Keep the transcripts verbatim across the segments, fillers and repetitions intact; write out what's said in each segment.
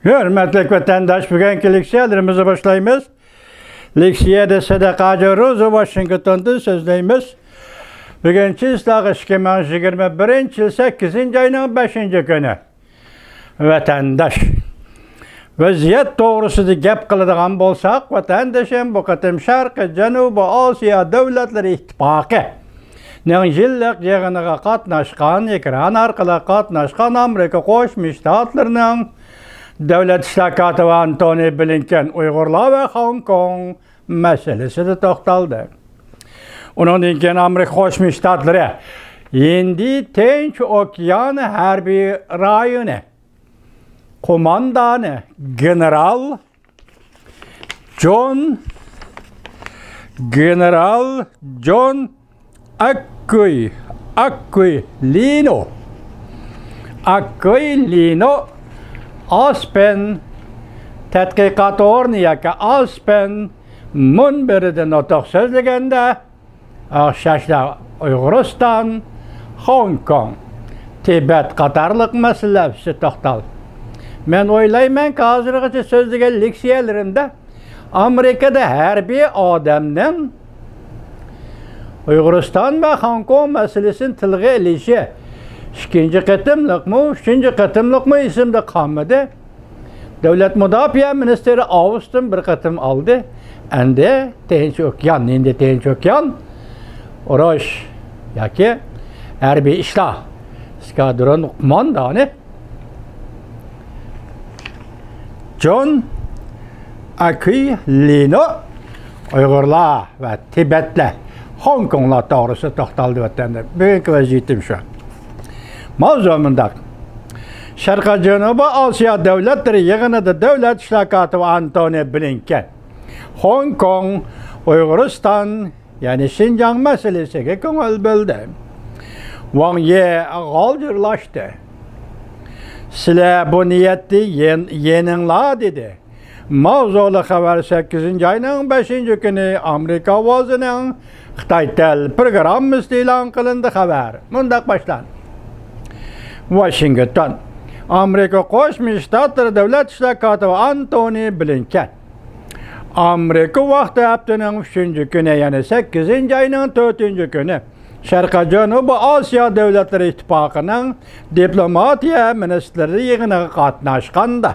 ھۆرمەتلىك ۋەتەنداش، بۈگۈنكى لېكسىيەلىرىمىزنى باشلايمىز. لېكسىيەدە سەدىقە ھاجى روزى ۋاشىنگتوندىن سۆزلەيمىز. بۈگۈن چىسلاغ ئىككى مىڭ يىگىرمە بىرىنچى يىل سەككىزىنچى ئاينىڭ بەشىنچى كۈنى. ۋەتەنداش، ۋەزىيەت توغرىسىدا گەپ قىلىدىغان بولساق، ۋەتەندىشىم، بۇ قېتىم شەرقىي جەنۇبىي ئاسىيا دۆلەتلىرى ئىتتىپاقىنىڭ يىللىق يىغىنىغا قاتناشقان، ئېكران ئارقىلىق قاتناشقان ئامېرىكا قوشما شتاتلىرىنىڭ دۆلەت ئىشلار كاتىپى ئانتونى بلىنكېن ئۇيغۇرلار ۋە خوڭكوڭ مەسىلىسىدە توختالدى. ئۇنىڭدىن كېيىن ئامېرىكا قوشما شتاتلىرى ھىندى تىنچ ئوكيان ھەربىي رايونى قوماندانى گېنېرال جون، گېنېرال جون ئاكۇي، ئاكۇيلىنو، ئاكۇيلىنو ئاسپېن تەتقىقات ئورنى ياكى ئاسپېن مۇنبىرىدە نۇتۇق سۆزلىگەندە، ئوخشاشلا ئۇيغۇرىستان، خوڭكوڭ، تىبەت قاتارلىق مەسىلىلەر ئۈستىدە توختالدى. مەن ئويلايمەنكى، ھازىرغىچە سۆزلىگەن لېكسىيەلىرىمدە ئامېرىكىدا ھەربىي ئادەمنىڭ ئۇيغۇرىستان ۋە خوڭكوڭ مەسىلىسىنى تىلغا ئېلىشى ئىككىنچى قېتىملىقمۇ، ئۈچىنچى قېتىملىقمۇ ئېسىمدە قالمىدى. دۆلەت مۇداپىئە مىنىستىرى ئاۋۇستىن بىر قېتىم ئالدى. ئەمدى تىنچ ئوكيان، ھىندى تىنچ ئوكيان ئۇرۇش ياكى ھەربىي ئىشلار ئىسكادرون قوماندانى جون ئاكۇيلىنو ئۇيغۇرلار ۋە تىبەتلەر، خوڭكوڭلار توغرىسىدا توختالدى ۋەتەندە. بۈگۈنكى ۋەزىيىتىم شۇ. ماۋزۇ مۇنداق. شەرقىي جەنۇبىي ئاسىيا دۆلەتلىرى يىغىنىدا دۆلەت ئىشلار كاتىپى ئانتونى بلىنكېن خوڭكوڭ، ئۇيغۇرىستان، يەنى شىنجاڭ مەسىلىسىگە كۆڭۈل بۆلدى. ۋاڭ يى غالجىرلاشتى. سىلەر بۇ نىيەتتە يېن-، يېنىڭلار، دېدى. ماۋزۇلۇق خەۋەر سەككىزىنچى ئاينىڭ بەشىنچى كۈنى ئامېرىكا ئاۋازىنىڭ خىتاي تىل پروگراممىسىدا ئېلان قىلىندى. خەۋەر مۇنداق باشلاندى. ۋاشىنگتون، ئامېرىكا قوشما شتاتلىرى دۆلەت ئىشلار كاتىپى ئانتونى بلىنكېن ئامېرىكا ۋاقتى ھەپتىنىڭ ئۈچىنچى كۈنى، يەنى سەككىزىنچى ئاينىڭ تۆتىنچى كۈنى شەرقىي جەنۇبىي ئاسىيا دۆلەتلىرى ئىتتىپاقىنىڭ دىپلوماتىيە مىنىستىرلىرى يىغىنىغا قاتناشقاندا،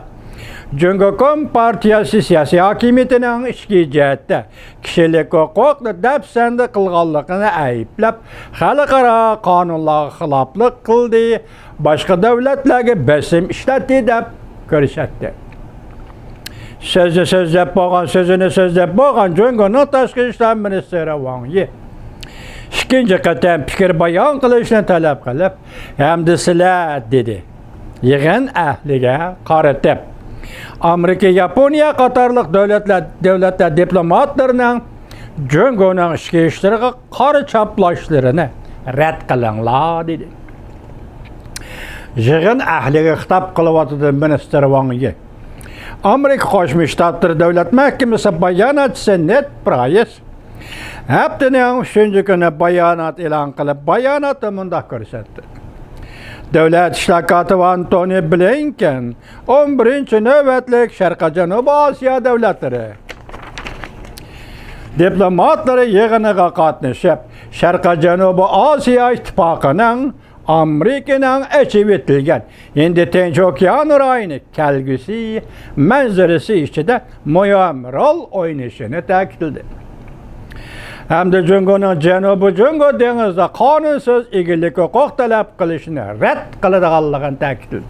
جۇڭگو كومپارتىيەسى سىياسىي ھاكىمىيىتىنىڭ ئىچكى جەھەتتە كىشىلىك ھوقۇقنى دەپسەندە قىلغانلىقىنى ئەيىبلەپ، خەلقئارا قانۇنلارغا خىلاپلىق قىلدى، باشقا دۆلەتلەرگە بېسىم ئىشلەتتى دەپ كۆرسەتتى. سۆزنى سۆزلەپ بولغان، سۆزىنى سۆزلەپ بولغان جۇڭگونىڭ تاشقى ئىشلار مىنىستىرى ۋاڭ يى ئىككىنچى قېتىم پىكىر بايان قىلىشنى تەلەپ قىلىپ، ھەمدە سىلەر، دېدى. يىغىن ئەھلىگە قارىتىپ، ئامېرىكا، ياپونىيە قاتارلىق دۆلەتلەر، دۆلەتلەر دىپلوماتلىرىنىڭ جۇڭگونىڭ ئىچكى ئىشلىرىغا قارا چاپلاشلىرىنى رەت قىلىڭلار، دېدى. يىغىن ئەھلىگە خىتاب قىلىۋاتىدۇ مىنىستىر ۋاڭ يى. ئامېرىكا قوشما شتاتلىرى دۆلەت مەھكىمىسى باياناتچىسى نېد پرايس ھەپتىنىڭ ئۈچىنچى كۈنى بايانات ئېلان قىلىپ، باياناتتا مۇنداق كۆرسەتتى. دۆلەت ئىشلار كاتىپى ئانتونى بلىنكېن ئون بىرىنچى نۆۋەتلىك شەرقىي جەنۇبىي ئاسىيا دۆلەتلىرى دىپلوماتلىرى يىغىنىغا قاتنىشىپ، شەرقىي جەنۇبىي ئاسىيا ئىتتىپاقىنىڭ ئامېرىكىنىڭ ئېچىۋېتىلگەن ھىندى تىنچ ئوكيان رايونى كەلگۈسى مەنزىرىسى ئىچىدە مۇھىم رول ئوينىشىنى تەكىتلىدى. ھەمدە جۇڭگونىڭ جەنۇبىي جۇڭگو دېڭىزىدا قانۇنسىز ئىگىلىك ھوقۇق تەلەپ قىلىشىنى رەت قىلىدىغانلىقىنى تەكىتلىدى.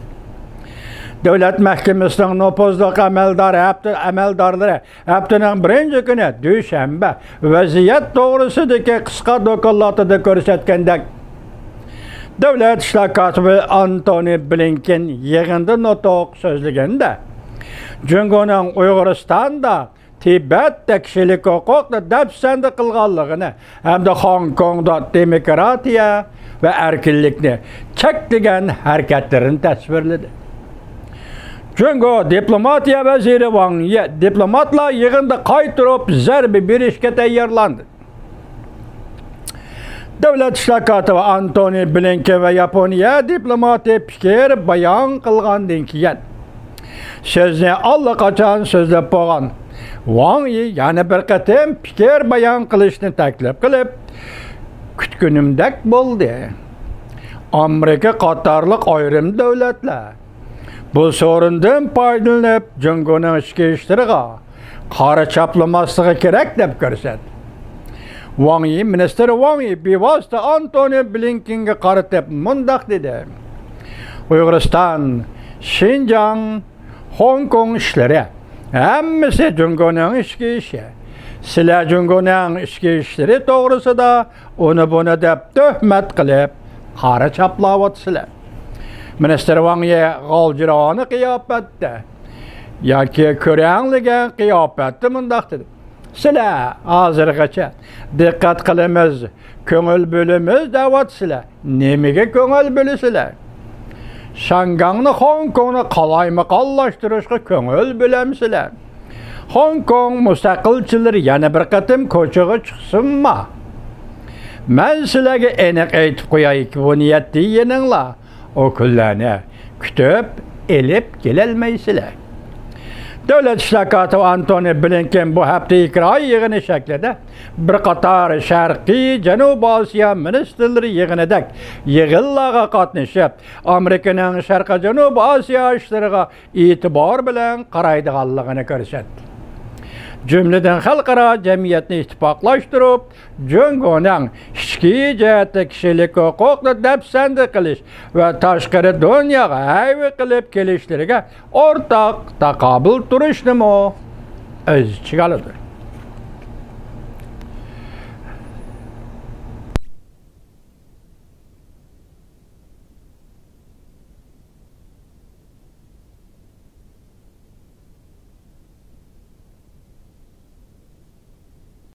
دۆلەت مەھكىمىسىنىڭ نوپۇزلۇق ئەمەلدار ھەپتە-، ئەمەلدارلىرى ھەپتىنىڭ بىرىنچى كۈنى دۈشەنبە ۋەزىيەت توغرىسىدىكى قىسقا دوكلاتىدا كۆرسەتكەندەك، دۆلەت ئىشلار كاتىپى ئانتونى بلىنكېن يىغىندا نۇتۇق سۆزلىگەندە، جۇڭگونىڭ ئۇيغۇرىستاندا، تىبەتتە كىشىلىك ھوقۇقنى دەپسەندە قىلغانلىقىنى ھەمدە خوڭكوڭدا دېموكراتىيە ۋە ئەركىنلىكنى چەكلىگەن ھەرىكەتلىرىنى تەسۋىرلىدى. جۇڭگو دىپلوماتىيە ۋەزىرى ۋاڭ يى دىپلوماتلار يىغىنىدا قايتۇرۇپ زەربە بېرىشكە تەييارلاندى. دۆلەت ئىشلار كاتىپى ئانتونى بلىنكېن ۋە ياپونىيە دىپلوماتى پىكىر بايان قىلغاندىن كېيىن، سۆزنى ئاللىقاچان سۆزلەپ بولغان ۋاڭ يى يەنە بىر قېتىم پىكىر بايان قىلىشنى تەكلىپ قىلىپ، كۈتكىنىمدەك بولدى. ئامېرىكا قاتارلىق ئايرىم دۆلەتلەر بۇ سورۇندىن پايدىلىنىپ، جۇڭگونىڭ ئىچكى ئىشلىرىغا قارا چاپلىماسلىقى كېرەك دەپ كۆرسەتتى. ۋاڭ يى، مىنىستىر ۋاڭ يى بىۋاسىتە ئانتونى بلىنكېنگە قارىتىپ مۇنداق دېدى: ئۇيغۇرىستان، شىنجاڭ، خوڭكوڭ ئىشلىرى ھەممىسى جۇڭگونىڭ ئىچكى ئىشى. سىلەر جۇڭگونىڭ ئىچكى ئىشلىرى توغرىسىدا ئۇنى بۇنى دەپ تۆھمەت قىلىپ قارا چاپلاۋاتىسىلەر. مىنىستىر ۋاڭ يى غالجىرانە قىياپەتتە ياكى كۆرەڭلىگەن قىياپەتتە مۇنداق دېدى: سىلەر ھازىرغىچە دىققەت قىلىمىز، كۆڭۈل بۆلىمىز دەۋاتىسىلەر. نېمىگە كۆڭۈل بۆلىسىلەر؟ شياڭگاڭنى، خوڭكوڭنى قالايمىقانلاشتۇرۇشقا كۆڭۈل بۆلەمسىلەر؟ خوڭكوڭ مۇستەقىلچىلىرى يەنە بىر قېتىم كوچىغا چىقسۇنما؟ مەن سىلەرگە ئېنىق ئېيتىپ قويايكى، بۇ نىيەتتە يېنىڭلار. ئۇ كۈنلەرنى كۈتۈپ ئېلىپ كېلەلمەيسىلەر. دۆلەت ئىشلار كاتىپى ئانتونى بلىنكېن بۇ ھەپتە ئىككى ئاي يىغىنى شەكلىدە بىر قاتار شەرقىي جەنۇبىي ئاسىيا مىنىستىرلىرى يىغىنىدەك يىغىنلارغا قاتنىشىپ، ئامېرىكىنىڭ شەرقىي جەنۇبىي ئاسىيا ئىشلىرىغا ئېتىبار بىلەن قارايدىغانلىقىنى كۆرسەتتى. جۈملىدىن خەلقئارا جەمئىيەتنى ئىتتىپاقلاشتۇرۇپ، جۇڭگونىڭ ئىچكى جەھەتتە كىشىلىك ھوقۇقنى دەپسەندە قىلىش ۋە تاشقىرى دۇنياغا ھەيۋە قىلىپ كېلىشلىرىگە ئورتاق تاقابىل تۇرۇشنىمۇ ئۆز ئىچىگە ئالىدۇ.